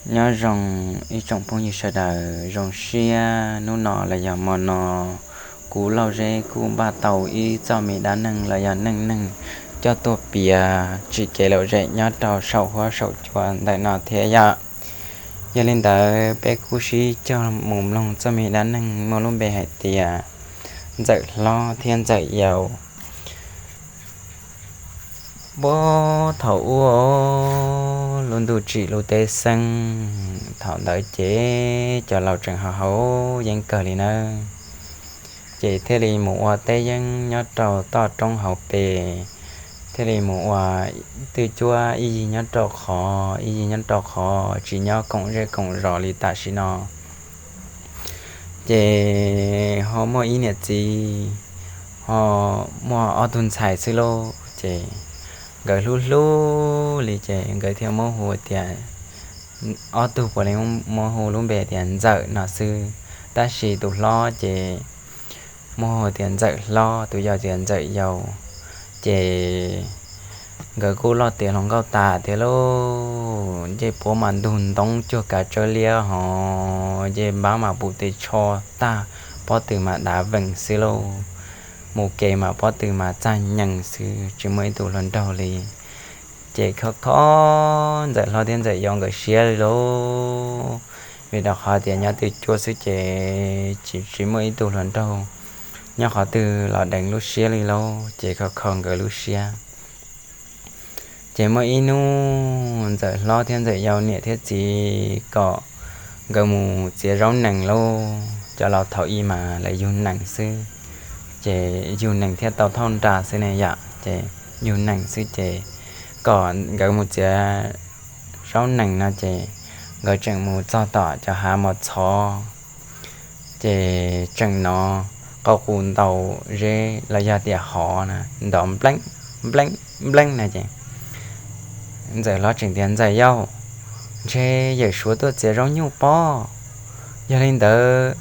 Nyob zoo ib tsoom phooj ywg sawv daws, zoo siab hnub no los yog hmo no kuv Lauj Zeb kuj npaj tau ib txoj me dab neeg los yog neej neeg coj tuaj piav tsim kev lom zem nyob rau saum huab saum cua ntawm no thiab yom. Yog li ntawd peb kuj sib cog mus mloog txoj me dab neeg muaj lub npe hais tias Ntxawm Hlob thiab Ntxawm Yau. Puag thaum ub, lub ntuj tsim lub teb xeeb, thaum ntawd ces cov laus tseem haus haus yeeb kawg li nawb. Ces thiaj li mus ua teb yeeb nyob rau toj roob hauv pes, thiaj li mus ua twj cuab ib yig nyob rau qhov, ib yig nyob rau qhov, tsis nyob koom zej koom zos li tam sim no. Ces ho muaj ib niam txiv, ho muaj ob tug ntxhais xwb lauj. Ces nkawd hlub hlub li ces nkawd thiaj muab hu tias, ob tug puav leej muab hu lub npe tias Ntxawm no xwb, tab sis tus hlob ces muab hu tias Ntxawm Hlob, tus yau tias Ntxawm Yau. Ces nkawd kuj loj tiav hluas nkauj tas thiab lauj, ncej puab mas ntug ntoob cuag kav tsawb liab hos, ncej npab mas puv tes tsho tag, pob tw mas dav vees xwb lauj. Mus kev mas pob tw mas txaj nyees xwb, tsis muaj ib tug hluas nraug li. Ces kho kho Ntxawm Hlob thiab Ntxawm Yau nkawd siab li lauj, vim rau qhov tias nyob twj cuab xwb ces tsis, tsis muaj ib tug hluas nraug nyob qhov twg los deev lub siab li lauj, ces kho kho nkawd lub siab. Ces muaj ib hnub Ntxawm Hlob thiab Ntxawm Yau niam thiab txiv kom nkawd mus txiav zaub nees lauj. Cov laus thaum ub mas lawv yug nees xwb, ces yug nees thiaj tau thauj nra xwb ne yom, ces yug nees xwb ces kom nkawd mus txiav zaub nees no ces nkawd tseem mus txog tom cov hav mos txhov, ces tseem hnov qau qus ntaus zeb los yog tias hov na, nrov npleeb npleeb npleeb na ces Ntxawm Hlob tseem tias, Ntxawm Yau, ntshe yawm suav tuaj txiav zaub nyuj pob. Yog li ntawd,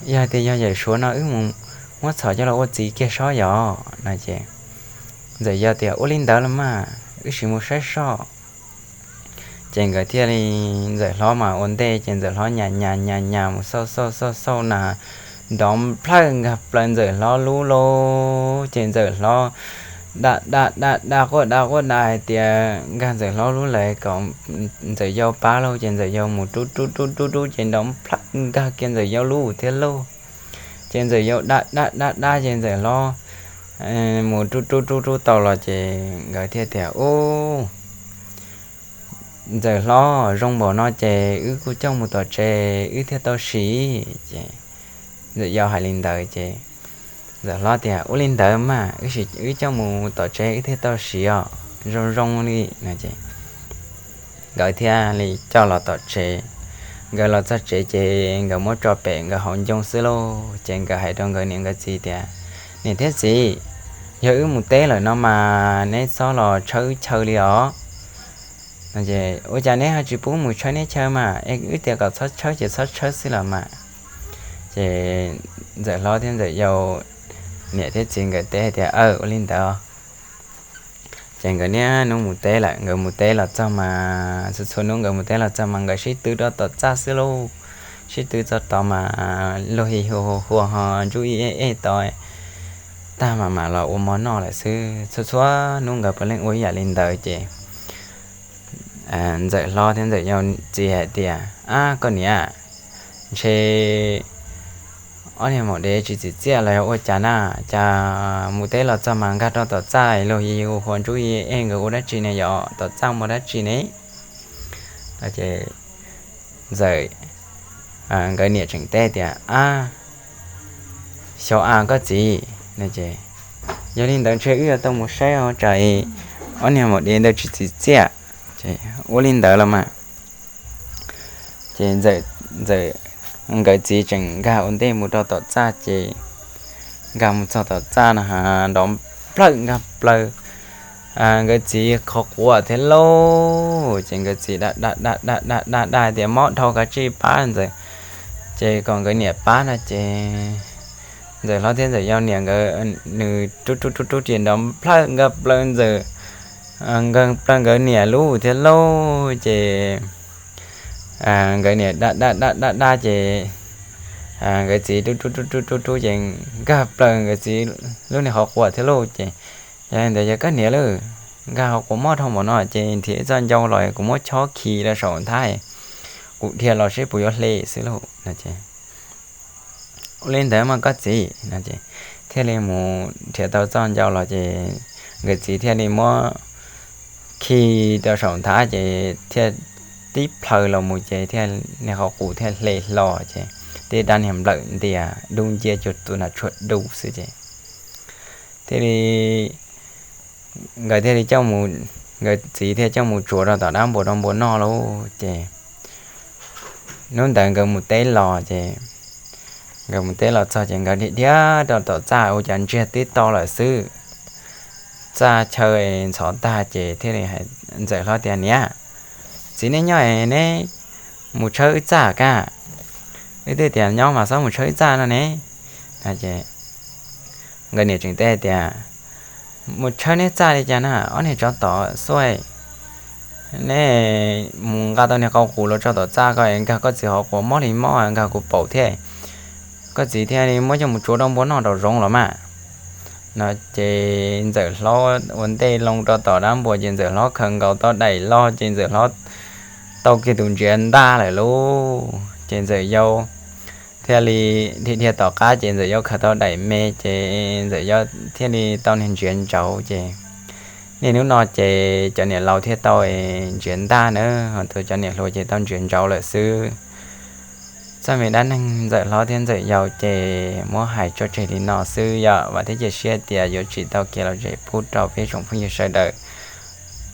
yog tias yog yawm suav no wb mus muab txhom coj los ua txiv kiag soj yom no ces Ntxawm Yau tias, Ua li ntawd los mas, wb sim mus saib soj. Ces nkawd thiaj li, Ntxawm Hlob mas ua ntej ces Ntxawm Hlob nyas nyas nyas nyas mus xauj xauj xauj xauj na, nrov nplhawj nkag plaws Ntxawm Hlob lub lauj. Ces Ntxawm Hlob da da da da quaj da quaj da hais tias nkag Ntxawm Hlob lub lawm kom Ntxawm Yau pab lauj. Ces Ntxawm Yau mus rub rub rub rub rub ces nrov nplhawj nkag kiag Ntxawm Yau lub thiab lauj. Ces Ntxawm Yau da da da da ces Ntxawm Hlob mus rub rub rub rub tau los ces nkawd thiaj tias, Ub, Ntxawm Hlob, zoo npaum no ces wb kuj coj mus tom tsev wb thiaj tau siv. Ces Ntxawm Yau hais li ntawd ces Ntxawm Hlob tias, Ua li ntawd mas, wb coj mus tom tsev wb thiaj tau siv os, zoo zoo li no ces nkawd thiaj li coj los tom tsev. Nkawd los txog tsev ces nkawd muab tso pem nkawd hauv ncoo xwb lauj. Ces nkawd hais rau nkawd niam nkawd txiv tias, Niam thiab txiv, yog wb mus teb lawm no mas neb txhob los tshawb wb chaw li os. Ua cas neb ho tsis pub mus tshawb neb chaw mas, es wb tias kom txhob tshawb ces txhob tshawb xwb los mas. Ces Ntxawm Hlob thiab Ntxawm Yau niam thiab txiv nkawd teb tias, Aw, ua li ntawd. Ces nkawd niaj hnub mus teb lawm, nkawd mus teb los txog mas txhua txhua hnub nkawd mus teb los txog mas nkawd sib tw rau tom txaj xwb lauj. Sib tw txog tod mas luag hi hu hu hua ho ntsuj ib ej ej tod tag mas mam los ua mov noj lawm xwb. Txhua txhua hnub nkawd puav leej ua ib yam li ntawd ces Ntxawm Hlob thiab Ntxawm Yau txiv hais tias, Ab koj niam, ntshe ob niag maum dev tsis txim txiaj los yog ua cas na, cas mus teb los txog mas nkag rau tom txaj luag hi hu hua ntsuj ib ej, nkawd ua dab tsi ne yom, tom txaj muaj dab tsi ne? Ces Ntxawm, nkawd niam tseem teb tias, Ab, xyov a koj txiv. Yog li ntawd ntshe wb yuav tau mus saib ua cas ob niag maum dev ntawd tsis txim txiaj. Ua li ntawd los mas ces Ntxawm, Ntxawm, nkawd txiv tseem nkag ua ntej mus rau tom txaj ces nkag mus txog tom txaj no ha, nrov nplawm nkag plaws nkawd txiv qhov quav thiab lauj. Ces nkawd txiv da da da da da da da tias, Mob dhau, kav tsij pab Ntxawm, ces kom nkawd niam pab no ces Ntxawm Hlob thiab Ntxawm Yau niam nkawd, nws rub rub rub rub ces nrov nplawm nkag plaws Ntxawm, nkag plaws nkawd niam lub thiab lauj. Ces nkawd niam dab dab dab dab dab ces nkawd txiv rub rub rub rub rub rub ces nkag plaws nkawd txiv lub niag qhov quas thiab lauj. Ces yog li ntawd yog koj niam lawm, nkag qhov quas mob dhau npaum no ces nrhiav txoj ncau los kuv muab chob khi rau saum nthab, kuv dhia los seb puas yuav hle xwb lauj no ces. Ua li ntawd mas koj txiv no ces thiaj li mus nrhiav tau txoj ncau los ces nkawd txiv thiaj li muab khi rau saum nthab ces thiaj tib plhaw los mus ces thiaj niag qhov quas thiaj hle hlo ces tej dab niag nplawm ntias dub nciab cuag tus nas tshua dub xwb ces thiaj li nkawd thiaj li coj mus, nkawd txiv thiaj coj mus tsuav rau tom dab npua rau npua noj lauj. Ces hnub ntawd nkawd mus teb los ces nkawd mus teb los txog ces nkawd dhia dhia rau tom txaj ua cas ntsiag tib to lawm xwb. Txaj chaw ntxhov tag ces thiaj li hais ntxawm hlob tias, Niam, txiv neb nyob es neb mus tshawb wb txaj kag. Wb twb tias nyob mas xob mus tshawb wb txaj no ne. Nkawd niam tseem teb tias, Mus tshawb neb txaj li cas na, ob niag tsov tom xuaj. Neb mus nqa tau niag qau qus los tso tom txaj ko, nkag koj txiv qhov quas mob li mob nkag kuv paum thiab. Koj txiv thiaj li muab coj mus tsuav rau npua noj rau zoov los mas. No ces ntxawm hlob ua ntej loo rau tom dab npua ces ntxawm hlob khaws nkaus tau daim los ces ntxawm hlob tau kiag tus ntsiav ntaj lawm lauj. Ces ntxawm yau thiaj li dhia dhia tom qab ces ntxawm yau khaws tau daim me ces ntxawm yau thiaj li tau niag ntsiav ntsauv ces niaj hnub no ces cov niam laus thiaj tau ntsiav ntaj na, ho tus cov niam hluas ces tau ntsiav ntsauv lawm xwb. Txoj me dab neeg ntxawm hlob thiab ntxawm yau ces muab hais tso tseg li no xwb yom. Vam thiab cia siab tias yuav tsim tau kev lom zem pub rau peb tsoom phooj ywg sawv daws.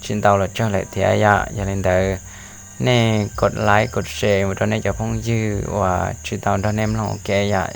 Tsis ntau los tsawg lawm thiab yom. Yog li ntawd, nej kov like kov share mus rau nej cov phooj ywg uas tsis tau nrog nej mloog ua ke yom.